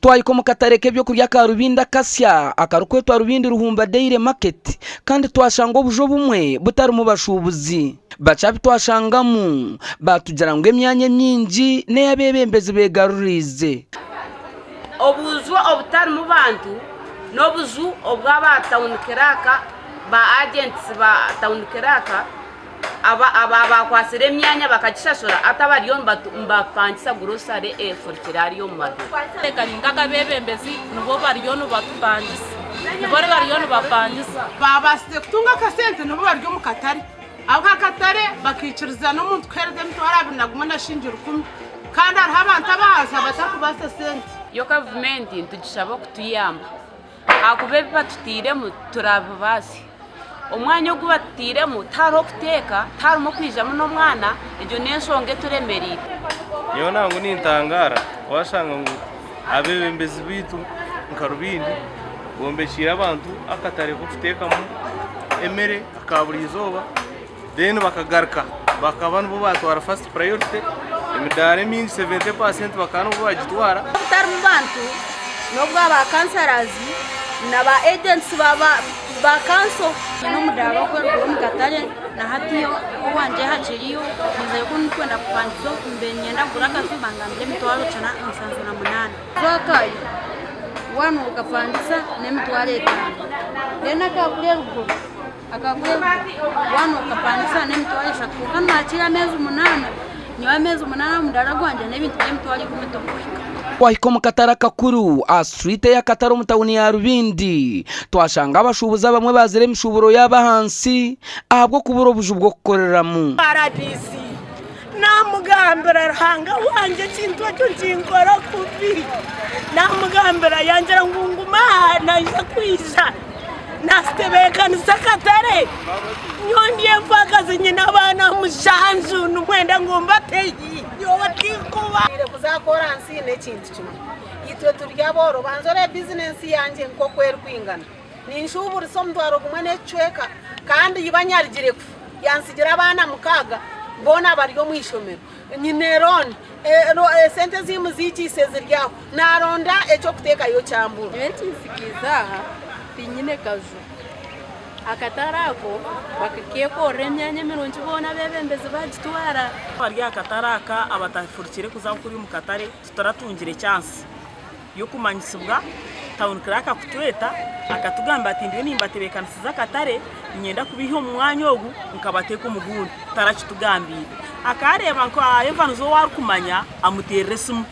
Twahika omu katare k'ebyokurya aka Rubindi akasya akarikwetwa Rubindi Ruhumba Dairy Market kandi twashanga obuju obumwe butarimu bashuubuzi. Bakye abu twashangamu baatugira ngu emyanya emingi n'ey'abeebembezi beegaruriize. Obuju obutarimu bantu n'obuju obw'aba tawuni kiraaka ba agents ba tawuni kiraaka aba abakwatsire emyanya bakagishashura hati abariyo nibapangisa gurosare efurukire hariya omu maduuka. Kari nk'akabebembezi nibo bariyo nibatupangisa nibo bariyo nibapangisa. Babaasize kutunga akasente nibo bari omu katare. Aho akatare bakaikiriza n'omuntu kuheereza emitwaro 21 na shilingi rukumi kandi hariho abantu abahansi abatakubaasa sente. Yo gavumenti nitugishaba okutuyamba ahakuba ebi batutairemu turabibaasa. Omwanya ogu batutairemu tihariho kuteeka, tiharimu kwijamu n'omwana, egyo n'enshonga eturemereire. Nyowe nangwa nintangaara waashanga ngu abeebembezi baitu nka Rubindi bombekiire abantu akatare k'okuteekamu emere aka buri izooba then bakagaruka bakaba nibo baatwara first priority emidaara emingi 70% bakaba nibo baagitwara. Obutarimu bantu n'obwa ba kansarazi na ba agents ba kanso. Nyine omudaara ogurikugura omu katare na hati owangye hakiriyo nizire ku ndikwenda kupangisa mbe niinyenda kugura akaju bangambira emitwaro 78. Akayo waaba nookapangisa n'emitwaro etaano then akakuri eruguru Waaba nookapangisa n'emitwaro eshatu kwonka naakiira ameezi munaana, nyowe ameezi munaana omudaara gwangye n'ebintu by'emitwaro ikumi tibikuhika. Twahika omu katare akakuru aha situriiti ey'akatare omu tauni ya Rubindi, twashanga abashuubuzi abamwe baazire emishuuburo yaabo ahansi ahabw'okubura obuju bw'okukoreramu. Rdc Naamugambira, Ruhanga wangye ekintu ekyo nikinkora kubi. Naamugambira yangira ngu ngume aha naija kwija naatutebeekanisa akatare. Nyowe ndi enfaakazi nyine abaana mushanju nimwenda ngu mbatehi? Nyowe tinkuba. Kuza koransi n'ekintu kimwe. Itwe turi abooro, banza oreebe bizinensi yangye nk'oku erikwingana. Ninshuuburisa omutwaro gumwe n'ekicweka kandi iba nyarugire kufa yantsigira abaana mukaaga boona bari omu ishomero. Nyine looni, esente ezi muziikiise ziri aho, naaronda eky'okuteekayo kyambura. Nyowe ekinsikiize aha tinyine kaju. Akatare ako bakakekorera emyanya emirungi boona abeebembezi baagitwara. Abari aha katare aka abatafurukire kuza kuriya omu katare tituratungire chance. y'okumanyisibwa, Town Clerk kutweta akatugambira ati ndiyo nimbatebeekanisiza akatare niinyenda kubaiha omu mwanya ogu nkabateeka omu gundi tarakitugambiire. Akaareeba nka Evans ou arikumanya amuteerera esimu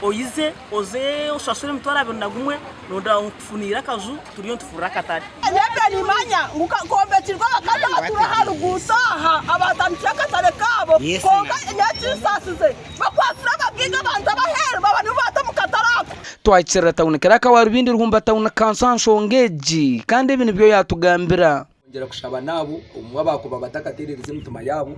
oize oze oshashure emitwaro 21 nonda nkufuniire akaju turiyo nitufurura akatare. Nyowe nimanya ngu kombekirwe abakazi abatuura aha ruguuto aha abaatandikire akatare kaabo kwonka nyowe ekinsaasize Bakwasire abagaiga abantu ab'aheeru baba nibo baata omu katare ako. Twahikirira Tawuni Kiraaka wa Rubindi Ruhumba Tawuni Kanso aha nshonga egi kandi ebi nibyo yaatugambira. Kwongyera kushaba n'abo obumwe abaakuba batakateererize emitima yaabo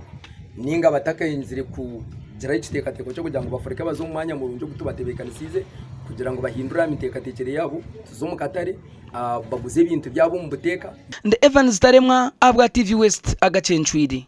nainga batakayenzire kugira ekiteekateeko ky'okugira ngu bafuruke baze omu mwanya murungi ogu tubatebeekanisiize kugira ngu bahindure aha miteekateekyere yaabo tuze omu katare baguze ebintu byabo omu buteeka. Ndi Evans Taremwa ahabwa TV West agacencwire.